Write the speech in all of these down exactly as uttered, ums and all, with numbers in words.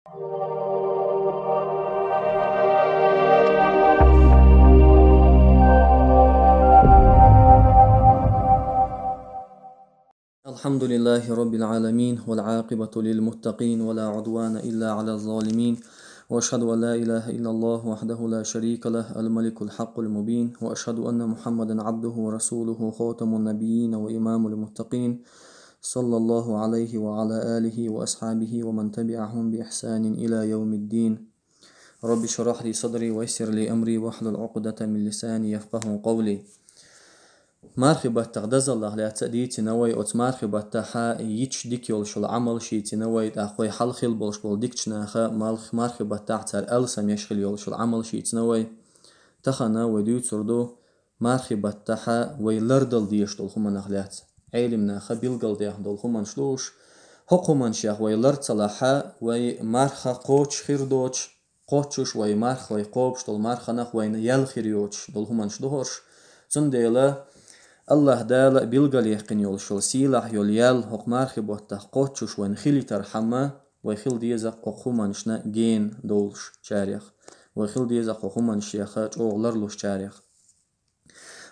الحمد لله رب العالمين، والعاقبة للمتقين، ولا عدوان إلا على الظالمين، وأشهد أن لا إله إلا الله وحده لا شريك له، الملك الحق المبين، وأشهد أن محمدا عبده ورسوله، خاتم النبيين وإمام المتقين، صلى الله عليه وعلى آله وأصحابه ومن تبعهم بإحسان إلى يوم الدين. رب اشرح لي صدري ويسر لي أمري واحلل عقدة من لساني يفقهوا قولي. Мархий баттах дазаллах лаьца дийцина вай, оцу мархий баттахьа йича дика йолуш йолу Ӏамал шийцина вай, тӀаккха вай хьалха хила болуш болу дикачу наха малх-, мархий баттахь цара алсам еш хила йолуш йолу Ӏамал шийцина вай. Тахана вай дуьйцур ду мархий баттахьа вай лардала дезаш долу хӀуманах лаьца. Ӏелимнаха билгалдаьхна долу хӀуманаш ду уьш. ХӀокху хӀуманашех вай лар ца лахьа, вай марха кхочуш хир доцуш, кхоччуш вай марх, вай кхобуш долу марханах вайна ял хир йоцуш долу хӀуманаш ду хӀорш. Цундела Аллаха Дала билгалъяьккхина йолуш йолу сийлахь йолу ял хӀокху мархи баттах кхоччуш вайна хилийтархьама, вай хила деза хӀокху хӀуманашна гена довлуш чарех. Вай хила деза хӀокху хӀуманашеха чӀогӀа ларлуш чарех.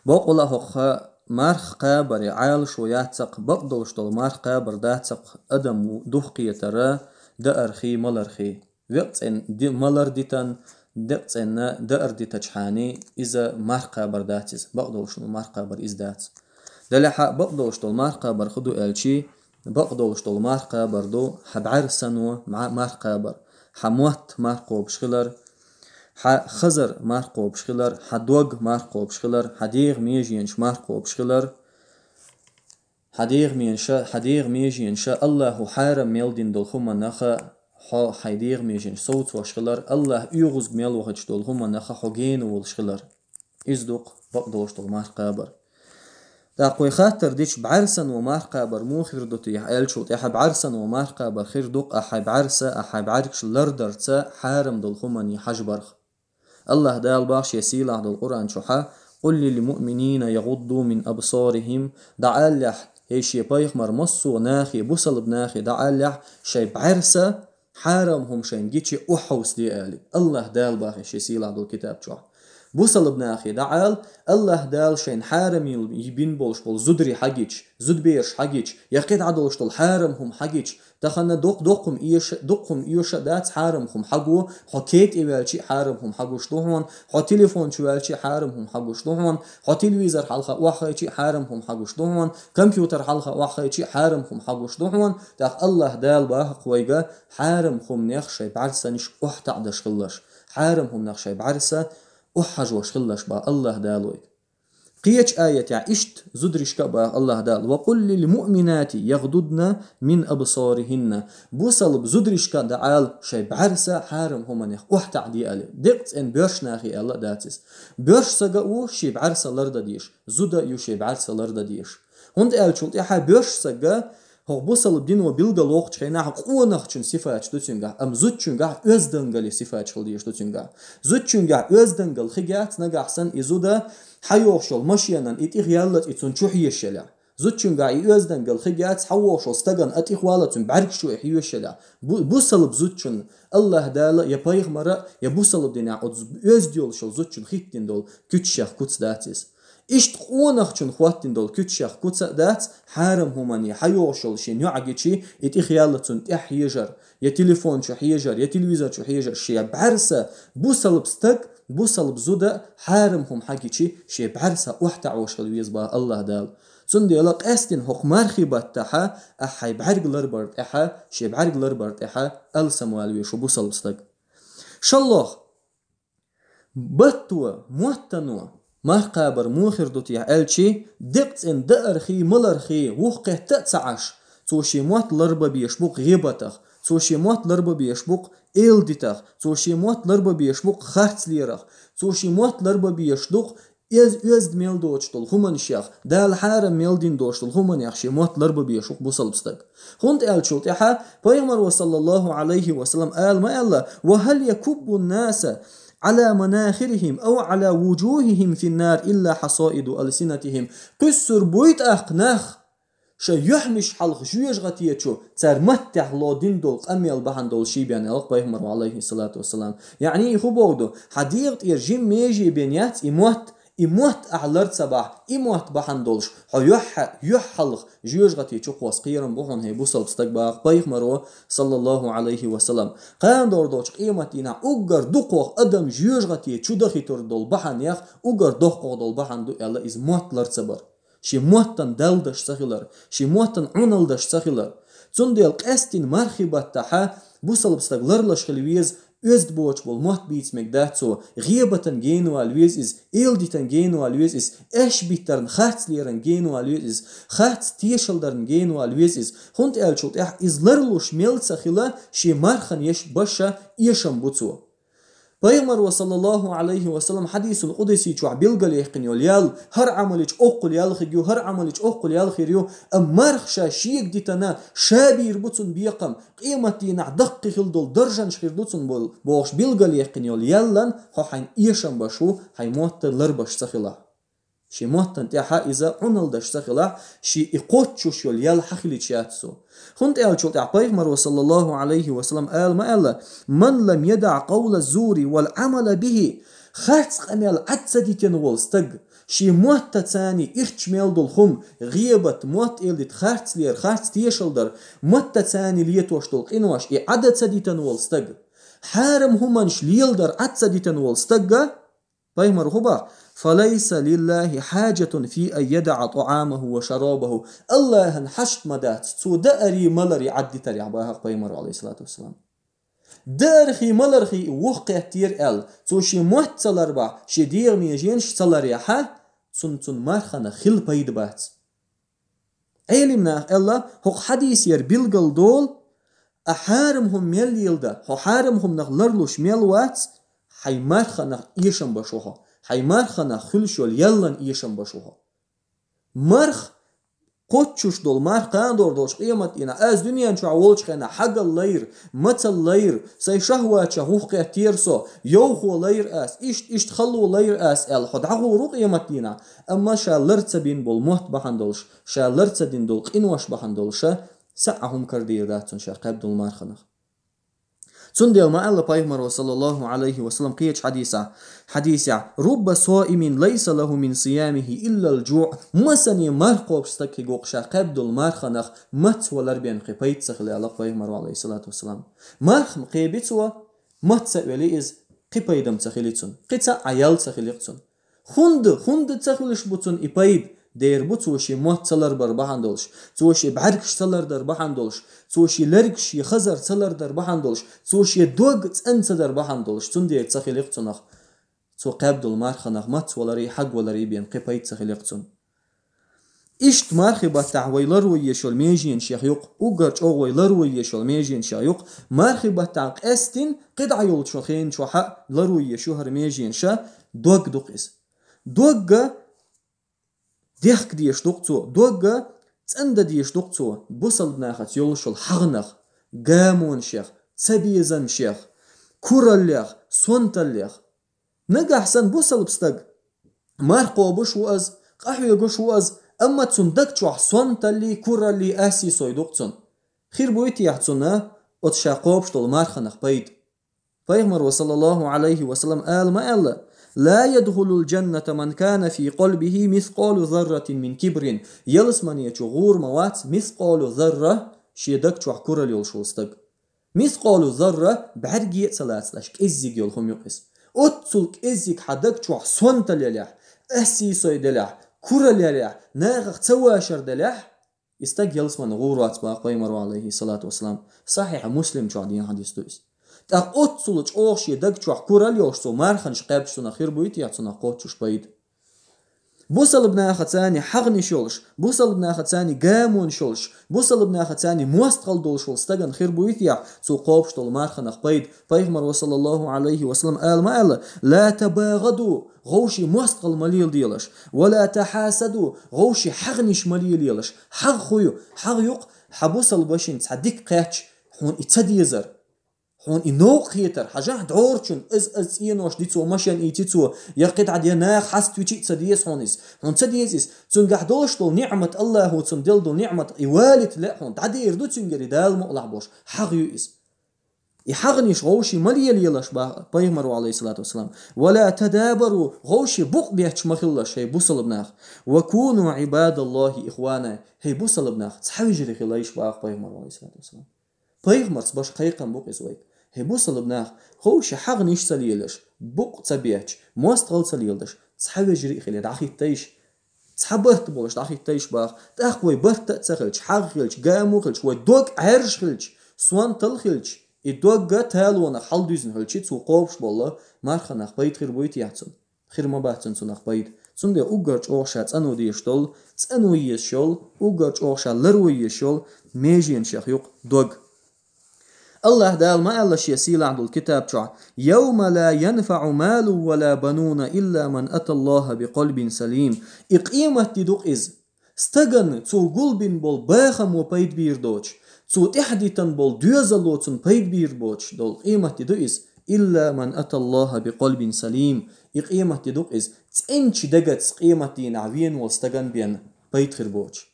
Бакъвала хӀокху марх кхабаре Ӏалашо яццакх, бакъдолуш долу марх кхабар даццакх адам духкхетара даархий, малархий. Векъ цӀен ди-, малар дитан, декъ цӀенна даар дитачхьани, иза марх кхабар дац иза, бакъдолуш долу марх кхабар иза дац. Делахьа бакъдолуш долу марх кхабар хӀу ду аьлчи, бакъдолуш долу марх кхабар ду хьан бӀаьрсано ма-, марх кхабар, хьан мотт марх кхобуш хилар, хьан хазар марх кхобуш хилар, хьан дог марх кхобуш хилар, хьан дегӀан меженаш марх кхобуш хилар, хьан дегӀан межа-, хьан дегӀан меженаша Аллахо хьарам мел дина долу хӀуманаха хьо хьайн дегӀан меженаш совцош хилар, Аллах оьгӀазга мел вахийтуш долу хӀуманаха хьо гена волуш хилар. Иза ду-кх бакъдолуш долу марх кхабар. ТӀаккха вай хаттар дича, бӀаьрсано марх кхабар муха хир ду те аьллачул тӀаьхьа, бӀаьрсано марх кхабар хир ду-кх ахь хьайн бӀаьрса, ахь хьайн бӀаьргаш лардарца хьарам долу хӀуманийн хьажа барх. Аллаха Дала боху Шен сийлахь долу Къуръан чохьа: «Къул лил муъминина ягъудду мин абсарихим», дӀааллехь, хӀей Шен пайхамар, массо а нахе, бусалба нахе дӀааллехь, шайн бӀаьрса хьарам хӀума шайна гичи охьахьовсаде али. Аллаха Дала боху Шен сийлахь долу китаб чохь. Бусалба нахе дӀаала, Аллаха Дала шайна хьарам йина бина болуш болу зударий хьагичи, зудбераш хьагичи, я кхидӀа долуш долу хьарам хӀума хьагичи, тахана дукх-, дуккхум эша, дуккхум эша а дац хьарам хӀума хьаго, хьо кей тӀе ваьлчи а хьарам хӀума хьагуш ду хьуна, хьо телефон чу ваьлчи а хьарам хӀума хьагуш ду хьуна, хьо телевизор хьалха охьахайчи а хьарам хӀума хьагуш ду хьуна, компьютер хьалха охьахайчи а хьарам хӀума хьагуш ду хьуна, тӀаккха Аллаха Дала боху вайга хьарам хӀуманех шайн бӀаьрсанаш охьатаӀдаш хилалаш, хьарам хӀуманех шайн бӀаьрса охьахьажош хилалаш боху Аллаха Дала вайга. Кхечу аятехь иштта зударшка а боху Аллаха Дала: «Ва къул лил муъминати ягъдудна мин абсарихинна». Бусалба зударшка а дӀаала шайн бӀаьрса хьарам хӀуманех охьатаӀде али. Декъа цӀен боьрша нахе аьлла а дац иза. Боьрша сага а ву шен бӀаьрса лардан дезаш, зуда а ю шен бӀаьрса лардан дезаш. ХӀунда аьлча тӀаьхьа боьрша сага хӀокху бусалба дино билгалвоккхучу хенахь къонахчун сифаташ ду цуьнгахь, амма зудчуьнгахь оьздангаллин сифаташ хила дезаш ду цуьнгахь. Зудчуьнгахь оьздангал хигахь, нагахь санна и зуда хьайогӀуш йолу машенан и тӀехъяллалц и цунна чу хьежаш елахь. Зудчуьнгахь и оьздангал хигахь, хьайогӀуш йолу стагана а тӀехвала цуьнан бӀаьргаш чу и хьежаш елахь. Бу-, бусалба зудчун Аллаха Дала я пайхамара, я бусалба динехь оцу оьзда йолуш йолу зудчун хӀиттина долу куьцашех куц дац иза. Иштта къонахчун хӀоттина долу куьцашех куц а дац, хьарам хӀумане хьайогӀуш йолу шен йоӀ гичи, и тӀехъялла цунна тӀехь хьежар, я телефон чу хьежар, я телевизор чу хьежар, шен бӀаьрса, бусалба стаг, бусалба зуда хьарам хӀума хьагичи, шен бӀаьрса охьатаӀош хила веза боху Аллаха Дала. Цундела къаьстина хӀокху мархи баттахьа, ахь хьайн бӀаьрг ларбар тӀехьа, шен бӀаьрг ларбар тӀехьа алсам вала веза шу бусалба стаг. ШолгӀа, батто, моттано марх кхабар муха хир ду те аьлчи, декъа цӀен даархий, малархий, вухкхетта а ца Ӏаш, цо шен мотт ларбан безаш бу-кх гӀийбатах, цо шен мотт ларбан безаш бу-кх эладитах, цо шен мотт ларбан безаш бу-кх харцлерах, цо шен мотт ларбан безаш ду-кх эз-, оьзда мел доцуш долу хӀуманашех, Дала хьарам мел дина долуш долу хӀуманех шен мотт ларбан безаш ву-кх бусалба стаг. ХӀунда аьлча тӀаьхьа Пайхамаро, саллаллаху Ӏалайхи ва саллам, ала ма аьлла: «Ва хьал якуббу ннаса Ӏала манахирихим ав Ӏала вуджухихим финнар илла хьасаиду алсинатихим». Кхуьссур буй тӀаккха нах ша юьхьмаш хьалха жоьжахатечу цар маттехь ло дина долу къамел бахьана долуш бен, аьлла пайхамаро, алейхиссалату вассалам. Яъни, хӀун боху ду, хьан дегӀа тӀера жимма меже бен яц и мотт, и мотт ахь лар ца бахь, и мотт бахьана долуш, хьо юьхь-, юьхь хьалха жоьжахатечу кхосса кхерам бу хьуна, хӀей бусалба стаг, боху пайхамаро, саллаллаху алейхи ва саллам. Кхана догӀур долчу къематдийнахь уггар дукхох адам жоьжахатечу дахийтур долу бахьанех уггар доккхох долу бахьана ду аьлла иза мотт лар ца бар. Шен маттана далдаш ца хилар, шен маттана Ӏуналдаш ца хилар. Цундела къаьстина мархи баттахьа бусалба стаг ларлаш хила веза, оьзда боцуш болу мотт бийца мега дац цо, гӀебатан генавала веза иза, эладитан генавала веза иза, аьшпиттарна, харцлеран генавала веза иза, харц тешалдарна генавала веза иза. ХӀунда аьлча тӀехь иза ларлуш мел ца хила, шен мархана еш баша эшам бу цо. Пайхамаро, саллаллаху алейхи ва саллам, хьадисул къудси чохь билгалъяьккхина йолу ял, хӀара Ӏамалчу оккхул ял хир ю, хӀара Ӏамалчу оккхул ял хир ю, амма марха ша шега дитина, ша бийр бу цунна бекхам, къематдийнахь даккхий хила долу даржанаш хир ду цунна бо-, бохуш билгалъяьккхина йолу яллан хьо хьайн эшам баш ву, хьайн мотт ларбаш ца хилахь. Шен маттана тӀехьа иза Ӏуналдаш ца хилахь, шен и кхоччуш йолу ял хьан хилийча яц цо. ХӀунда аьлча тӀехь пайхамаро, саллаллаху алейхи ва саллам, ала ма аьлла: «Ман лам ядаӀ къавла зури вал Ӏамала бихи». Харц къамел Ӏад ца дитина волу стаг, шен маттаца ирча мел долу хӀума, гӀебат, мотт эладита, харцлер, харц тешалдар, маттаца летош долу къинош, и Ӏад ца дитина волу стаг, хьарам хӀуманаш леладар Ӏад ца дитина волу стагга, пайхамар хӀу бах: «Фалайса лиллахи хьаджатун фи ан ядаӀа тӀаӀамаху ва шарабаху». Аллахьан хьашт ма дац цо даарий, маларий Ӏад дитарехь, бахар пайхамар, алейхиссалату вассалам. Даархий, малархий и вухкхеттера аьлла, цо шен мотт ца ларбахь, шен дегӀан меженаш ца ларъяхьа, цунна, цунна марханах хила пайда бац. Ӏелим наха аьлла, хӀокху хьадисера билгал долу, а хьарам хӀума мел леладан, хьо хьарам хӀуманах ларлуш мел вац, хьайн марханах эшам баш ву хьо, хьайн марханах хуьлуш йолу яллан эшам баш ву хьо. Марх, кхоччуш долу марх, кхана догӀур долчу къематдийнахь, аз дуьнен чохь волчу хенахь хьагал лайра, мацал лайра, сайн шахватех вухкхеттера со, йовхо лайра аз, иштта, иштта хало лайра аз аьлла, хьо дӀагӀур ву къематдийнахь, амма ша лар ца бина болу мотт бахьана долуш, ша лар ца дина долу къинош бахьана долуша, цхьа а хӀума карадийр дац цунна ша кхаьбна долу марханах. Цундела ма аьлла пайхамаро, саллаллаху алейхи ва саллам, кхечу хьадисехь: «Рубба соимин лайса лаху мин сиямихи иллал джуъ». Масане марха кхобуш стаг хир ву-кх, ша кхаьбна долу марханах маца валар бен кхин пайда ца хила, аьлла пайхамаро, алейхиссалату вассалам. Марха кхеби цо, маца а вели иза, кхин пайда-м ца хили цунна, кхин цхьа а ял ца хили-кх цунна. ХӀунда, хӀунда ца хуьлуш бу цунна и пайда? Дера бу цо шен мотт ца ларбар бахьана долуш, цо шен бӀаьргаш ца лардар бахьана долуш, цо шен лергаш, шен хазар ца лардар бахьана долуш, цо шен дог цӀена ца дар бахьана долуш, цундела ца хили-кх цунах цо кхаьбна долу марханах маца валарий, хьагваларий бен кхин пайда ца хили-кх цунна. Иштта мархи баттахь вай ларво еш йолу меженашех ю-кх, уггар чӀогӀа вай ларво еш йолу меженашех ю-кх, мархи баттахь къаьстина кхидӀа йолчу хенан чохь а ларво еш ю хӀара меженаша, дог ду-кх иза. Догга дехка деш ду-кх цо, догга цӀандан деш ду-кх цо бусалба нахаца йолуш йолу хьагӀнах, гамонашех, цабезамашех, кураллех, сонталлех. Нагахь санна бусалба стаг марха кхобуш ву иза, къахьоьгуш ву иза, амма цунна даг чохь сонталлий, кураллий, аьссий сой ду-кх цунна. Хир буй техьа цунна оцу ша кхобуш долу марханах пайда? Пайхамаро, саллаллаху алейхи ва саллам, ала ма аьлла: «Ла ядхулул джанната ман кана фи къалбихи мискъалу зарратин мин кибрин». Ялсамане чу гӀур ма вац мискъалу зарра, шен даг чохь куралла йолуш волу стаг. Мискъалу зарра бӀаьрге а ца лацалаш, кӀеззиг йолу хӀума ю-кх иза. Оццул кӀеззиг хьан даг чохь сонталла ялехь, аьссий сой делехь, куралла ялехь, нахах ца вашар делехь, и стаг ялсамане гӀур вац, боху пайхамаро, алейхиссалату вассалам. Сахьихь Муслим чохь дийна хьадис ду иза. ТӀаккха оццул чӀогӀа шен даг чохь куралла йолуш цо марханаш кхаьбча, цунах хир буй техьа цунах кхоччуш пайда? Бусалба нахаца хьагӀнаш йолуш, бусалба нахаца гамонаш йолуш, бусалба нахаца мостагӀалла долуш волу стагана хир буй техьа цо кхобуш долу марханах пайда? Пайхамаро, саллаллаху алейхи ва саллам, ала ма аьлла: «Ла табагӀаду», гӀовший мостагӀалла ма леладелаш, «ва ла тахьасаду», гӀовший хьагӀнаш ма лелаелаш. ХьагӀ хӀун ю? ХьагӀ ю-кх хьан бусалба вешин цхьа дика кхаьчча, хьуна и ца дезар. Хьуна и новкъа хетар, хьажахь дӀорачун, из, из цӀенош дицо, машен ийци цо, я кхидӀа де наха хьаставичи а ца деза хьуна из. Хьуна ца деза из, цунгахь долуш долу ниӀмат, Аллахо цунна делла долу ниӀмат, и валийта лаьа хьуна, дӀадер ду цуьнгара и Дала мукъалахь болуш, хьагӀ ю иза. И хьагӀнаш гӀовший ма лелаелаш, бах-, пайхамаро, алейхиссалату вассалам. «Ва ла тадабару», гӀовший букъ бетташ ма хилалаш, хӀей бусалба нах. «Ва куну Ӏибадаллахи ихвана», хӀей бусалба нах, цхьа вежарий хилайша, бах пайхамаро, алейхиссалату вассалам. Пайхамарца баша кхайкхам бу кхуза вайга. ХӀей бусалба нах, ховша хьагӀнаш ца лелаш, букъ ца бетташ, мостагӀал ца леладеш, цхьа вежарий а хиле дӀахӀиттайша. Цхьа барт болуш дӀахӀиттайша, бах. ТӀаккха вай барт а ца хилча, хьагӀ хилча, гамо хилча, вай дог Ӏаьржа хилча, сонтал хилча, и догга талонах хьалдуьзна хилча, цо кхобуш болу марха нах пайда хир буй техьа цунна? Хир ма бац цунна цунах пайда. Цундела уггар чӀогӀа ша цӀано дезаш долу, цӀано езаш йолу, уггар чӀогӀа ша ларво езаш йолу меженашех ю-кх дог. Аллаха Дала ма аьлла Шен сийлахь долу китаб чохь: «Явма ла янфаӀу малун ва ла бануна илла ман аталлаха бикъалбин салим». И къематде ду-кх иза. Стагана цо гулбина болу бахамо пайда бийр доцуш, цо тӀаьхьадитина болу доьзало цунна пайда бийр боцуш долу къематде ду иза, илла ман аталлаха бикъалбин салим, и къематде ду-кх иза, цӀеначу дагаца къематдийнахь вен волу стагана бен пайда хир боцуш.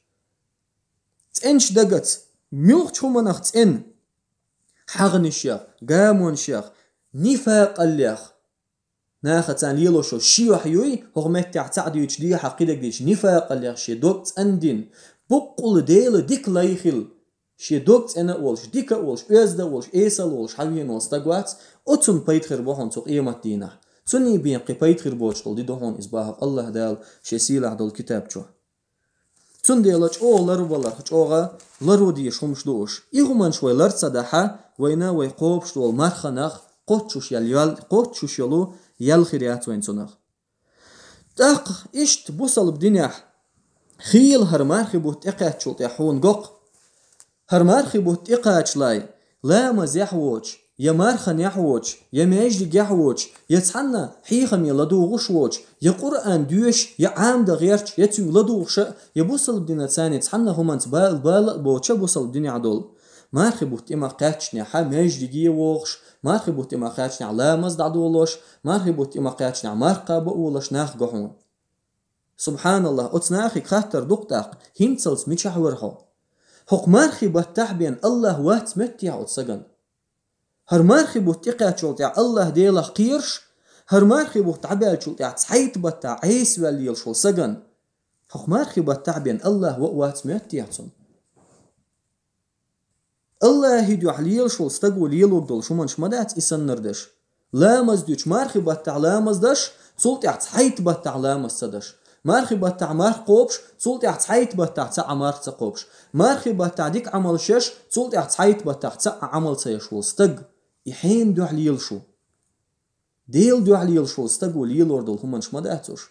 ЦӀеначу дагаца, муьлххачу хӀуманах цӀена, хьагӀнашех, гамонашех, нифакъаллех, нахаца лелош йолу ши юьхь юй, хӀокху меттехь цхьаъ дуьйцуш, дехьа кхидерг дуьйцуш, нифакъаллех шен дог цӀандина, буккъулла Делан дика лай хилла, шен дог цӀена а волуш, дика а волуш, оьзда а волуш, эсала а волуш хьавена волу стаг вац, оцунна пайда хир бу хьуна цу къематдийнахь. Цунна бен кхин пайда хир боцуш долу ди ду хьуна иза, бах Аллаха Дала Шен сийлахь долу китаб чохь. Цундела чӀогӀа ларваларх, чӀогӀа ларво дезаш хӀумаш ду уьш. И хӀуманаш вай лар ца дахь, вайна вай кхобуш долу марха нах кхоччуш ял-, ял-, кхоччуш йолу ял хир яц вайна цунах. ТӀаккха иштта бусалба динехь хийла хӀара мархи бутт тӀекхаьччул тӀаьхьа хьуна го-кх. ХӀара мархи бутт тӀекхачале, ламазехь воцуш, я марханехь воцуш, я маьждигехь воцуш, я цхьанна хьехаме ладугӀуш воцуш, я Къуръан доьшуш, я Ӏамадан гӀерташ, я цуьнга ладугӀуша, я бусалба динан царна цхьанна хӀуманца бала, бала а боцуша бусалба динехь долу. Мархи бутт тӀе ма кхаьччинехь, маьждиге вогӀуш, мархи бутт тӀе ма кхаьччинехь, ламаз дӀадолош, мархи бутт тӀе ма кхаьччинехь, марха кхаба а волуш нах го хьуна. СубхьаналлахӀ, оцу нахе хаттар ду-кх тӀаккха, хӀинцалц мичахь вара хьо? ХӀокху мархи баттахь бен Аллах вац моьтту техьа оцу сагана? ХӀара мархи бутт тӀекхаьччул тӀаьхьа Аллах Делах кхераш, хӀара мархи бутт дӀабаьллачул тӀаьхьа цхьайтта баттахь Ӏеса ваьлла лелаш волу сагана, хӀокху мархи баттахь бен Аллах вац моьтту техьа цунна? Аллахьи дуьхьа лелаш волу стаго лелорг долу хӀуманаш ма дац и саннар даш. Ламаз дуьйцуш, мархи баттахь ламаз даш, цул тӀаьхьа цхьайтта баттахь ламаз ца даш. Мархи баттахь марха кхобуш, цул тӀаьхьа цхьайтта баттахь цхьа Ӏа марха ца кхобуш. Мархи баттахь дика Ӏамал еш, цул тӀаьхьа цхьайтта баттахь цхьа Ӏа Ӏамал ца еш волу стаг, и хьенан дуьхьа лелаш ву? Делан дуьхьа лелаш волу стаго лелор долу хӀуманаш ма дац уьш.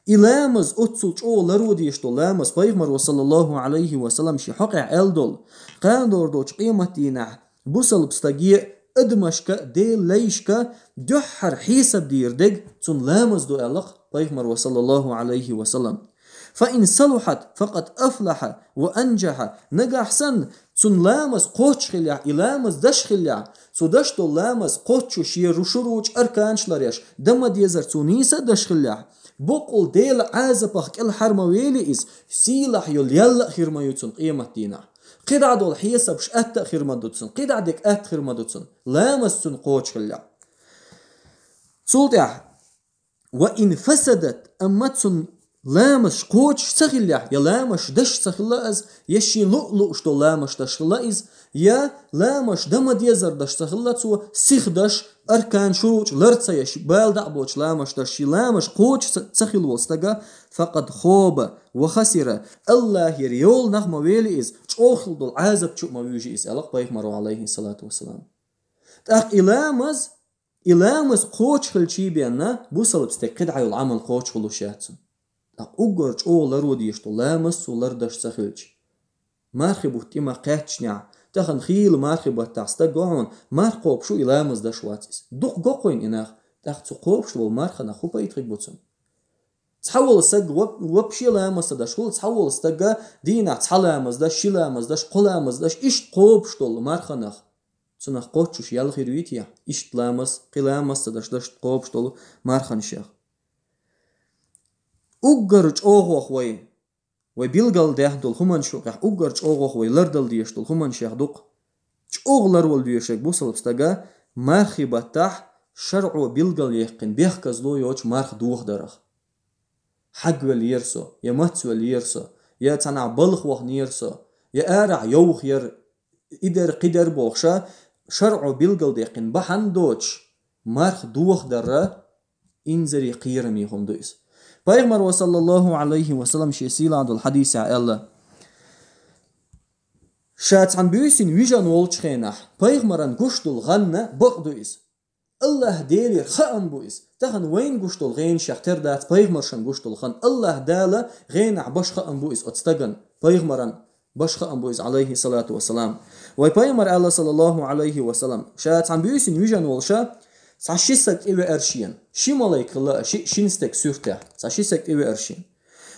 И ламаз, оццул чӀогӀа ларво дезаш долу ламаз, пайхамаро, саллаллаху Ӏалайхи ва саллам, шен хьокъехь аьлла долу, кхана догӀур долчу къематдийнахь бусалба стаге а, адамашка а, Делан лайшка а дуьххьара хьесап дийр дерг цунна ламаз ду аьлла-кх пайхамаро, саллаллаху Ӏалайхи ва саллам. «Фа ин салухьат, факъад афлахьа ва анжахьа». Нагахь санна, цунна ламаз кхоччуш хиллехь, и ламаз даш хиллехь, цо даш долу ламаз кхоччуш, шен ру-, шурутӀаш, арканаш ларъеш, дан ма-деззара цо нийса а даш хиллехь, боккъал Делан Ӏазапах кӀелхьара ма вели иза, сийлахь йолу ял а хир ма ю цунна къематдийнахь. КхидӀа долу хьесапаш атта а хир ма ду цунна, кхидӀа дерг атта хир ма ду цунна, ламаз цунна кхочуш хиллехь. Цул тӀаьхьа «Ва ин фасадат», амма цунна ламазаш кхочуш ца хиллехь, я ламазаш даш ца хилла иза, я шен луъ-луъуш долу ламазаш даш хилла иза, я ламазаш дан ма-деззара даш ца хилла цо, сиха даш, аркан, шурутӀаш лар ца еш, бала дӀа а боцуш ламазаш даш, шен ламазаш кхочуш ца, ца хилла волу стага, «факъад хоба ва хасира», Аллахьера йоланах ма вели иза, чӀогӀа хилла долу Ӏазап чу а ма вуьйжи иза, аьлла-кх пайхамаро, Ӏалайхиссалату вассалам. ТӀаккха и ламаз И ламаз кхочуш хилчий бен, бусалба стеган кхидӀа йолу Ӏамал кхочуш хуьлуш яц цунна. ТӀаккха уггар чӀогӀа ларво дезаш долу ламаз цо лардеш ца хилча. Мархи бутт тӀе ма кхаьччинехь, тахана хийла мархи баттахь стаг го хьуна, марха кхобуш ву, и ламаз деш вац иза. Дукха го кхуьнан и нах, тӀаккха цу кхобуш волу марханах хӀун пайда хир бу цунна? Цхьа волу стаг воп-, вообще ламаз ца деш хуьлу, цхьа волу стаг дийнахь цхьа ламаз деш, ши ламаз деш, кхо ламаз деш, иштта кхобуш долу марханах. Цунах кхоччуш ял хир вий те? Иштта ламаз, кхин ламаз ца деш, дашта кхобуш долу марханашех. Уггар чӀогӀох вай, вай билгал дехна долу хӀуманаш юкъехь уггар чӀогӀох вай лардала дезаш долу хӀуманашех ду-кх. ЧӀогӀа ларвала везарг бу салап стага мархи баттахь шарӀо билгал яьккхина бехказло йоцуш марха дохадарах. Хьагвеллера со, я мацвеллера со, я цхьанхьа балха ваханера со, я арахь йовхаяра, и дара, кхин дара бохуша, шарӀо билгалдаьккхина бахьана доцуш, марха дохадарра инзаре кхераме хӀума ду иза. Пайхамаро, саллаллаху Ӏалайхи ва саллам, шен сийлахь долу хьадисехь аьлла: «Ша цхьана буьйсина вижина волчу хенахь, пайхамаран гуш долу гӀан бакъ ду иза. Аллахь Делера хаам бу иза. Тахана вайна гуш долу гӀенашех тера дац пайхамаршна гуш долу хан. Аллахь Дала гӀенахь баш хаам бу иза оцу стагана, пайхамаран баш хаам бу иза, Ӏалайхи салату ва салам». Вай пайхамар аьлла, саллаллаху Ӏалайхи ва саллам, ша цхьана буьйсина вижина волуша, цхьа ши стаг тӀевеара шена. Ши малайк хилла, ши, шина стеган суьртехь, цхьа ши стаг тӀевеара шена.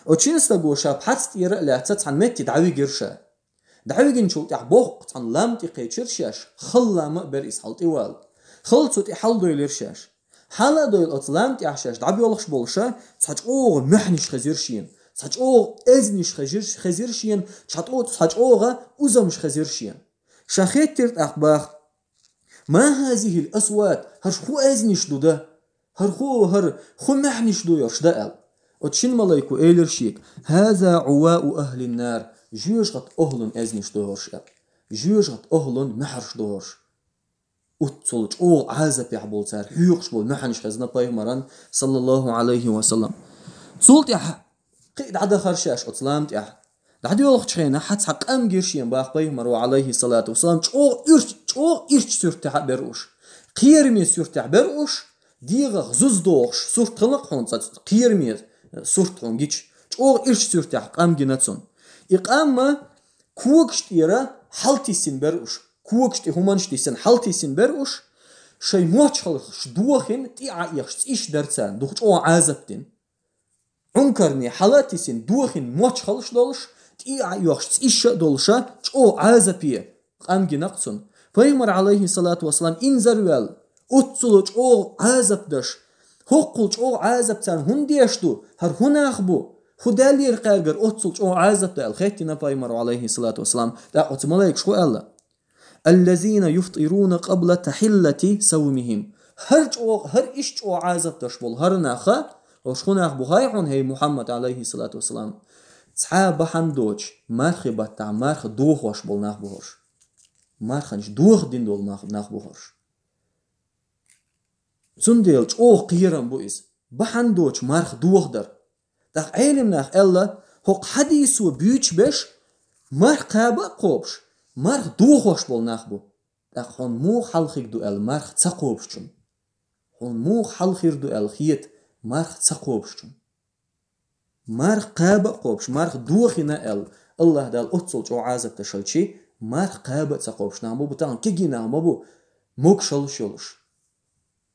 Оцу шина стаго ша пхьац тӀера а лаьцна цхьана метте дӀавигира ша. ДӀавигинчул тӀаьхьа боккха цхьана лам тӀе кхечира шаьш, хала лам а бара иза хьала тӀевала. Хала цу тӀе хьаладойлира шаьш. Хьала а дойла оцу лам тӀехь шаьш дӀабоьлхуш болуша, цхьа чӀогӀа мохьанаш хезира шена, цхьа чӀогӀа эзнаш хезира, хезира шена, цхьа тӀо-, цхьа чӀогӀа узамаш хезира шена. Ша хеттира тӀаккха баха: «Ма хазихил асват, хӀара хӀун эзнаш ду да? ХӀара хӀун, хӀара хӀун мохьанаш ду хӀорш да?» — аьлла. Оцу шина малайко элира шега: «Хаза Ӏувау ахлин нар, жоьжахатин охӀлун эзнаш ду хӀорш», — аьлла. Жоьжахатин охӀлун мохьарш ду хӀорш. Оццул чӀогӀа Ӏазапехь болу цара хьоькхуш болу мохьанаш хезна пайхамаран, саллаллаху Ӏалайхи ва саллам. Цул тӀаьхьа кхин а дӀадахара шаьш оцу лам тӀехь. ДӀадоьлхучу хенахь цхьа къам гира шена баха пайхамаро, Ӏалайхи салату ва салам, чӀогӀа ирч-, чӀогӀа ирча суьртехь а бара уьш. Кхераме суьртехь бара уьш, дегӀах зуз дохуш сурт хилла-кх хьуна цкъа, кхераме сурт хьуна гича, чӀогӀа ирча суьртехь къам гина цунна. И къам а когаш тӀера хьалтиссина бара уьш. Когаш тӀе хӀуманаш тиссина хьалтиссина бара уьш. Шайн мочхалш дохийна, тӀе а Ӏа оьхуш цӀиш дара царна, дукха чӀогӀа Ӏазап дина. Ӏункарне хьала а тиссина, дохийна мочхалш долуш, тӀе а Ӏа оьхуш цӀиш а долуша, чӀогӀа Ӏазапе къам гина-кх цунна. Пайхамар, Ӏалайхи салату ва салам, инзарваьлла, оццул чӀогӀа Ӏазап деш, хӀоккхул чӀогӀа Ӏазап царна хӀунда деш ду, хӀара хӀун нах бу, хӀун даьллера кхаьргара оццул чӀогӀа Ӏазап да аьлла хеттина пайхамаро, Ӏалайхи салату ва салам. ТӀаккха оцу малайкаша хӀун аьлла? «Аллазина юфтируна къабла тахиллати савмихим». ХӀара чӀогӀа, хӀара иштта чӀогӀа Ӏазап деш болу хӀара наха, хӀорш хӀун нах бу хаьий хьуна, хӀей Мухьаммад, Ӏалайхи салату ва салам? Цхьа бахьана доцуш, мархи баттахь марха дохош болу нах бу хӀорш. Марханаш дохадина долу мах-, нах бу хӀорш. Цундела чӀогӀа кхерам бу иза. Бахьана доцуш марха дохадар. ТӀаккха Ӏелим наха аьлла, хӀокху хьадисо буьйцуш берш, марха кхаба а кхобуш, марха дохош болу нах бу. ТӀаккха хьуна муха хьалхиг ду аьлла марха ца кхобушчунна? Хьуна муха хьалхир ду аьлла хета марха ца кхобушчунна? Марха кхаба а кхобуш, марха дохийна аьлла, Аллахь Дала оццул чӀогӀа Ӏазап деш хилчий, марха кхаба а ца кхобуш нах ма бу, тахана кегий нах ма бу, могушаллаш йолуш.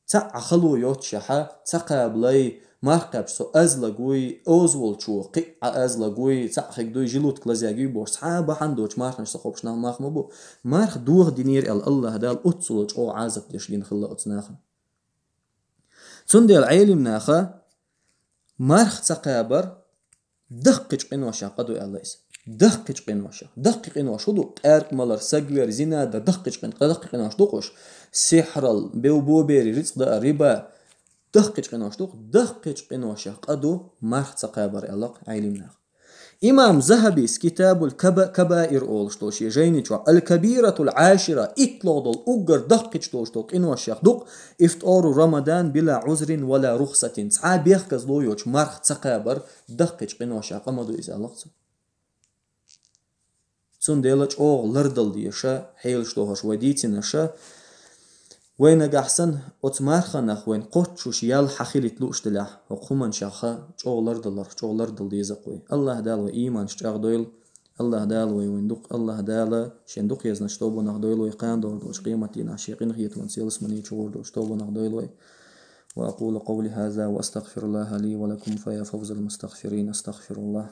Цхьаъ Ӏа хало йоццушехьа, ца кхабалай, марха кхаьбча со аз лагуй, оза волчо кхин а Ӏа аз лагуй, цхьаъ хиг дуй, желудок лазаьгуй бохуш, цхьа бахьана доцуш марханаш ца кхобуш нах мах ма бу. Марха дохадинера аьлла, Аллахь Дала оццул чӀогӀа Ӏазап деш гина хилла оцу нахана. Цундела Ӏелим наха марха ца кхабар даккхийчу къиношех къа ду аьлла иза. Даккхийчу къиношех. Даккхий къинош хӀун ду? Къаьркъа малар, сагвер, зина дар, даккхийчу къин-, даккхий къинош ду-кх уьш. Сихьрал, бевбо берийн рицкъ даар, риба. Даккхийчу къинош ду-кх, даккхийчу къиношех къа ду марха ца кхабар аьлла-кх Ӏелим наха. Имам Захабис Китабул Каба-, Кабаир олуш долу шен жайни чохь Аль-Кабиратул Ӏашира, итталгӀа долу, уггар даккхийчу долуш долу къиношех ду-кх ифтару Рамадан била Ӏузрин вала рухсатин, цхьа бехказло йоцуш марха ца кхабар даккхийчу къиношех къа ма ду иза аьлла-кх цо. Цундела чӀогӀа лардала дезаш хьелаш дохуш вай дийцинаша, вай нагахь санна оцу марханах вайн кхоччуш ял хьан хилийта лууш делахь, хӀокху хӀуманашха чӀогӀа лардаларх, чӀогӀа лардала деза-кх вай. Аллахь Дала вай ийманаш чӀагӀдойла. Аллахь Дала вай вайн дукъ-, Аллахь Дала шен дукха езнаш тобанах дойла вай, кхана догӀур долчу къематдийнахь шен къинхетаман селсмани чугӀур долчу тобанах дойла вай. وأقول قولي هذا وأستغفر الله لي ولكم فيا فوز المستغفرين، أستغفر الله.